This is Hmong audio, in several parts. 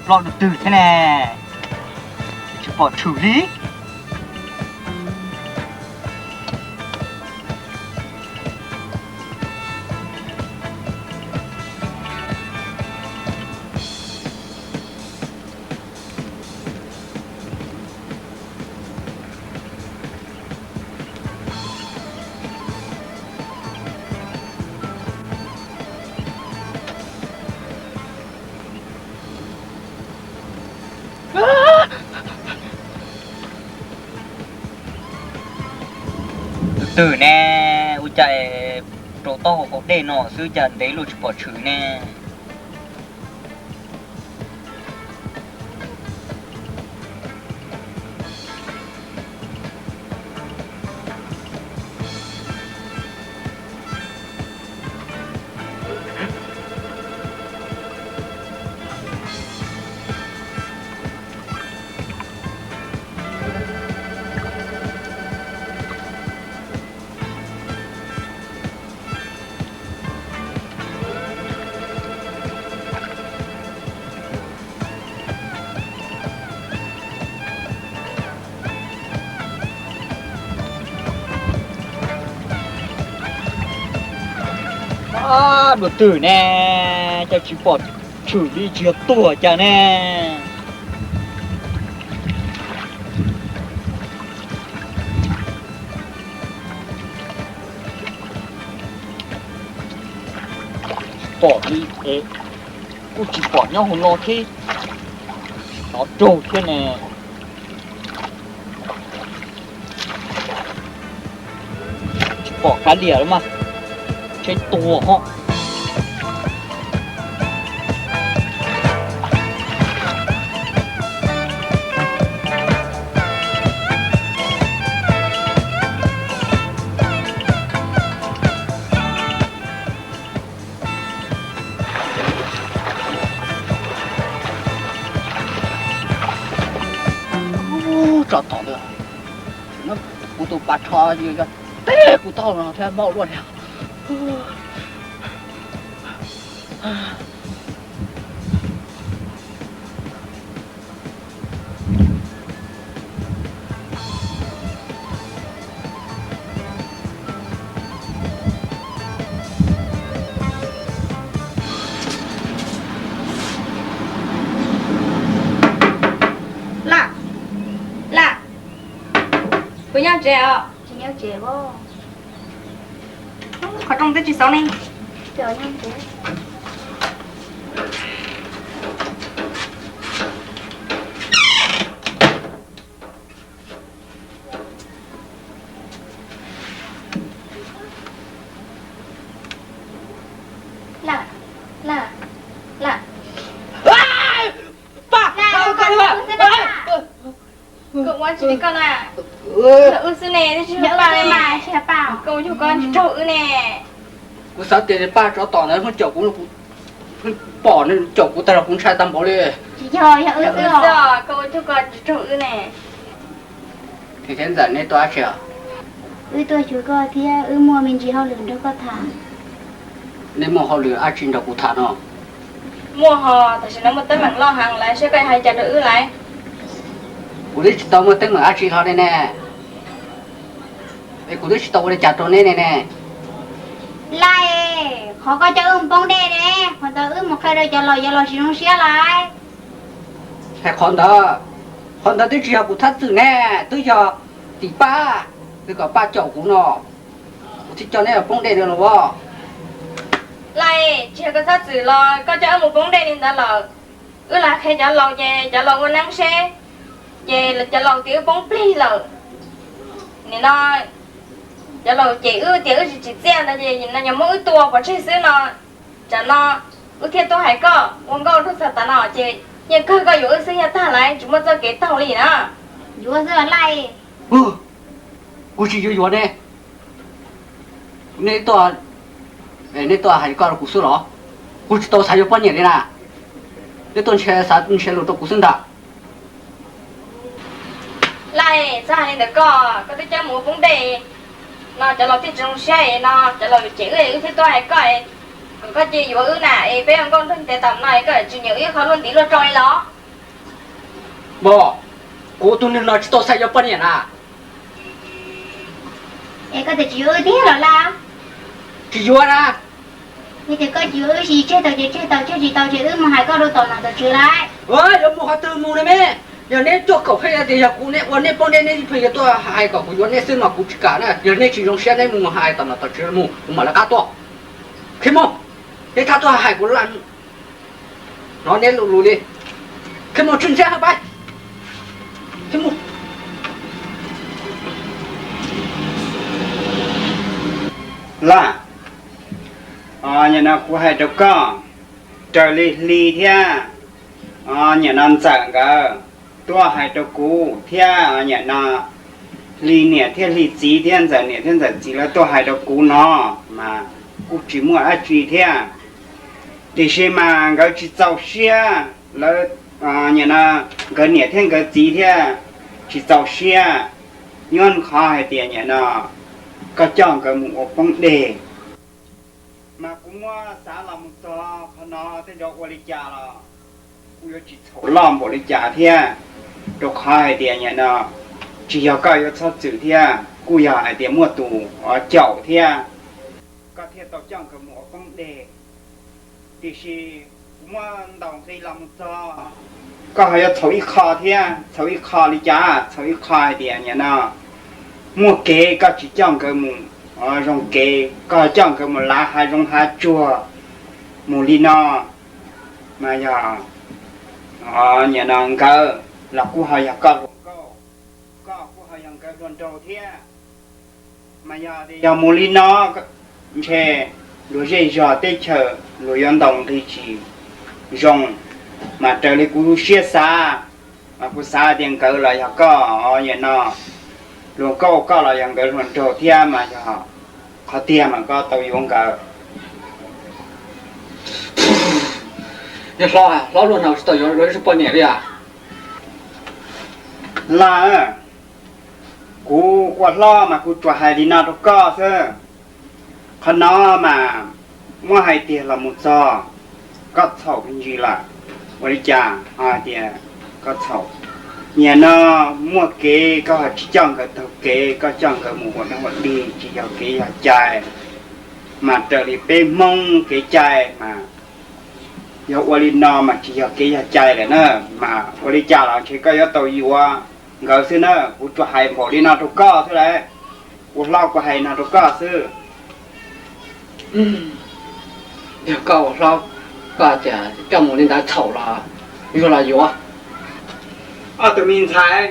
Ploj dua twg thiab ne? Tsis pom tshwm li. Tus twg ne? Ua cas rau taub hau qaum dej no xwb cas ntev luaj tsis pom tshwm ne? Dua twg ne? Cas tsis pom tshwm li, tsis yog tuag cas ne? Tsis pom li, kuj tsis pom nyob hauv no thiab, nov raug thiab ne. Tsis pom kav liam los mas, ntshe tuag ho. Tso tom ntawd, kuv tus pas tsho yog teb kuv taub hau no thiab npaum luaj li. Laj, Laj, puas nyob tsev os? Qhov rooj twb tsis xauv ne. Laj, Laj, Laj. Paj, koj ua tsis li koj na. Yog wb xwb ne, twb tsis yog paj ne. Koj ua yug koj tsis raug wb ne. Kuv xav tias paj tsov tom ntawd pheej caum kuv, pheej pom caum kuv tag los kuv ntshai tag npaum li. Tsis yog, yog wb xwb os. Koj ua yug koj tsis raug wb ne. Thiab ntxawm neb tuaj dab tsi os? Wb tuaj xyuas koj thiab wb muaj me ntsis hauj lwm nrog koj tham. Nej muaj hauj lwm dab tsi nrog kuv tham no? Muaj hos, tam sim no muaj teeb meem loj heev lawm, saib koj hais cas rau wb lawm. Kuv twb tsis tau muaj teeb meem dab tsi hlo li ne. Es kuv twb tsis tau ua li cas rau neb ne ne. Laj, qhov koj coj wb mus poob dej ne, qhov ntawd wb mus qhia rau cov laus, cov laus tsis zoo siab lawm. Hais qhov ntawd, qhov ntawd twb tsis yog kuv thab txwm ne, twb yog tim paj, twb kom paj caum kuv no, kuv thiaj coj neb los poob dej ntawd los as. Laj, tsis yog koj thab txwm los koj coj wb mus poob dej li ntawd lawm. Wb los qhia cov laus ces cov laus ua neeb seb, ces cov laus tias wb poob plig lawm. Nim no cov laus cem wb tias wb tsis tsim txiaj ntawd ces no yog muab wb tua pov tseg xwb no. Tsam no wb thiaj tuaj hais koj ua nkauj nraug txog tav no ces yeej kawg koj yuav wb xwb yog tag lawm, tsis muaj txoj kev taug li na. Yuav xwb Laj. Kuv tsis yuav yuav ne. Nej tuaj, nej tuaj hais li koj rau kuv xwb los? Kuv tsis tau xav yuav poj niam li na. Nej tuaj ntshe xav ntshe lus rau kuv xwb ntag. Laj, txhob hais li ntawd koj, koj twb coj mus ua poob dej no cov laus thiaj tsis zoo siab no, cov laus cem wb, wb thiaj tuaj hais koj kom koj cia yuav wb na, es peb ua nkauj nraug ntev tam no es koj tsis nyiam wb qhov luaj ntiv luaj rau li los? Pog, kuv tus neeg no tsis tau xav yuav poj niam na. Es koj tias tsis yuav wb tiag los Laj? Tsis yuav na. Yog tias koj tsis yuav wb ces tseg tau ces tseg tau, tseg tsis tau ces wb mus hais koj rau tom nom tom tswv lawm. Yuav mus qhov twg mus ne me? Yog neb tuaj kom pheej tias yog kuv, neb ua neb poj neb, neb pheej yuav tuaj hais kom kuv yuav neb xwb mas kuv tsis kam na. Yog neb tsis zoo siab neb mus hais tom nom tom tswv mus, kuv mam lawv qab tuaj. Khiav mus, neb thab tuaj hais kuv Laj. Hnov neb lus lus li, khiav mus tsis ntshai pais. Khiav mus. Laj, nim no kuv hais rau koj, raws li Hli thiab nim no Ntxawm nkawd tuaj hais rau kuv thiab nim no Hli niam thiab Hli txiv thiab Ntxawm niam thiab Ntxawm txiv lawv tuaj hais rau kuv no mas kuj tsis muaj dab tsi thiab. Tiam sis mas nkawd tsis txaus siab, lawv nim no nkawd niam thiab nkawd txiv thiab tsis txaus siab, nyob qhov hais tias nim no koj coj nkawd mus ua poob deg. Mas kuv muab xav los mus txog qhov no tej zaum ua li cas los kuj yuav tsis txhaum loj npaum li cas thiab, rau qhov hais tias nim no tsis yog koj yuav txhob txwm thiab, kuj yog hais tias muaj tus caum thiab, koj thiaj tau coj nkawd mus ua poob deg. Tiam sis kuv muab ntaus nqi los mus txog, koj ho yuav txhaum ib qho thiab. Txhaum ib qho li cas? Txhaum ib qho hais tias nim no muaj kev koj tsis coj nkawd mus zoo kev, koj coj nkawd mus lav hav zoov hav tsuag mus li no, mas yog nim no nkawd los kuj ho yog koj hluas nkauj, koj kuj ho yog nkawd hluas nraug thiab. Mas yog tias yog mus li no ntshe luag zej zog teb chaws luag yuav ntaus nqi tsis zoo, mas raws li kuv siab xav, mas kuv xav tias nkawd los yog koj nim no hluas nkauj, koj los yog nkawd hluas nraug thiab, mas yog qhov tiag mas koj tau yuav nkawd. Yog hlob, hlob luag no tsis tau yuav ib tug poj niam li as? Laj, kuv ua hlob mas kuv tsuas hais li no rau koj xwb. Qhov no mas muab hais tiag los mus txog, koj txhaum me ntsis lawm. Ua li cas ho hais tias koj txhaum? Nim no muaj kev koj ho tsis coj nkawd taug kev, koj coj nkawd mus ua dog ua dig tsis yog kev yog cai. Mas raws li peb Hmoob kev cai mas yog ua li no mas tsis yog kev yog cai lawm na. Mas ua li cas los ntshe koj yuav tau yuav nkawd xwb na. Kuv tsuas hais npaum li no rau koj xwb lauj. Ua hlob kuv hais no rau koj xwb. Yog koj ua hlob, koj tias coj mus li ntawd txhaum los yuav los yuav. Ob tug me ntxhais,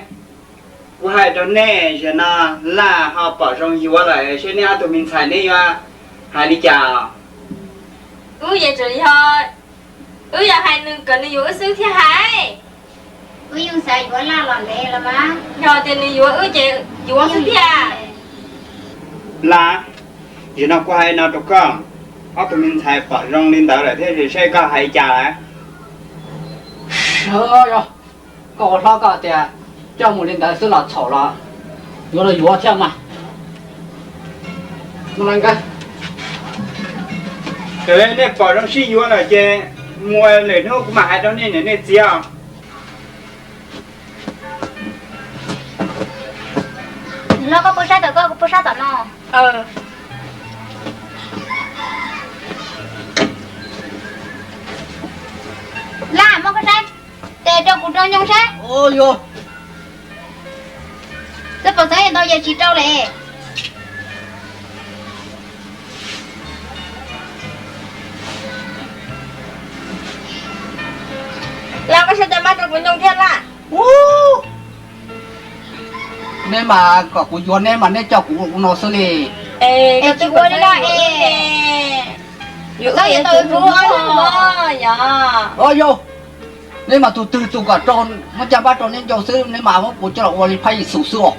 kuv hais rau nej, zaum no Laj ho pom zoo yuav lawm, seb nej ob tug me ntxhais neb yuav hais li cas? Wb yeej tseem yog, wb yog hais nws kom nws yuav wb xwb thiaj hais. Wb yeej xav yuav Laj los ntev los mas, yog tias nws yuav wb ces yuav xwb thiaj. Laj, zaum no kuv hais no rau koj, ob tug me ntxhais pom zoo li ntawd lawm thiab, seb koj hais li cas lawm? Yog koj ua hlob koj tias coj mus li ntawd xwb los txhaum los yuav los yuav thiab mas. Nej pom zoo sib yuav lawm ces mus, lwm hnub kuv mam hais rau nej niam nej txiv os. Hlob, koj pub saib tom koj, kuv pub saib tom no. Laj, muab koj saib, tes rau kuv rau nyoog saib. Xwb pom txeeb ntau yam tsis rau lawm. Laj, koj saib tes mab rau kuv nyoog thiab Laj. Neb mas kom kuv yuav neb mas neb coj kuv ua no xwb li. Es tsis ua li no es, yuav tau ib tug hlub. Yog, neb mas tus twg tus kom rau muab caj npab rau neb ncau xwb, neb mas muab kuv coj los ua li Phab Yexus xwb os.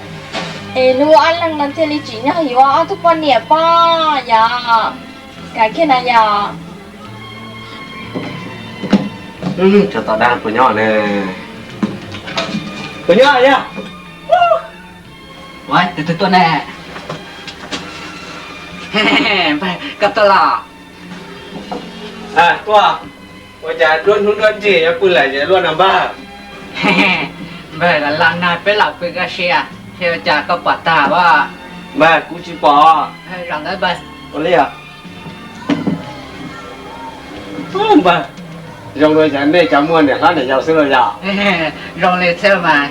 Es hnub ob leeg no thiaj li tsim nyog yuav ob tug poj niam pob yog. Kav kiag na yog. Tsov tom dab puas nyob ne? Puas nyob yog? Tus twg tuaj ne? Koj tuaj los? Tuaj. Ua cas nruab hnub nruab nrig yuav pw lawm ces luaj no npawg? Npawg, los nag peb los pw koj siab, yog cas koj pom tag as? Npawg, kuv tsis pom. Zaum ntawd npawg. Ua li os. Npawg, zoo li cas nej cov muaj niam hlob niam yau xwb los yog? Zoo li xwb mas.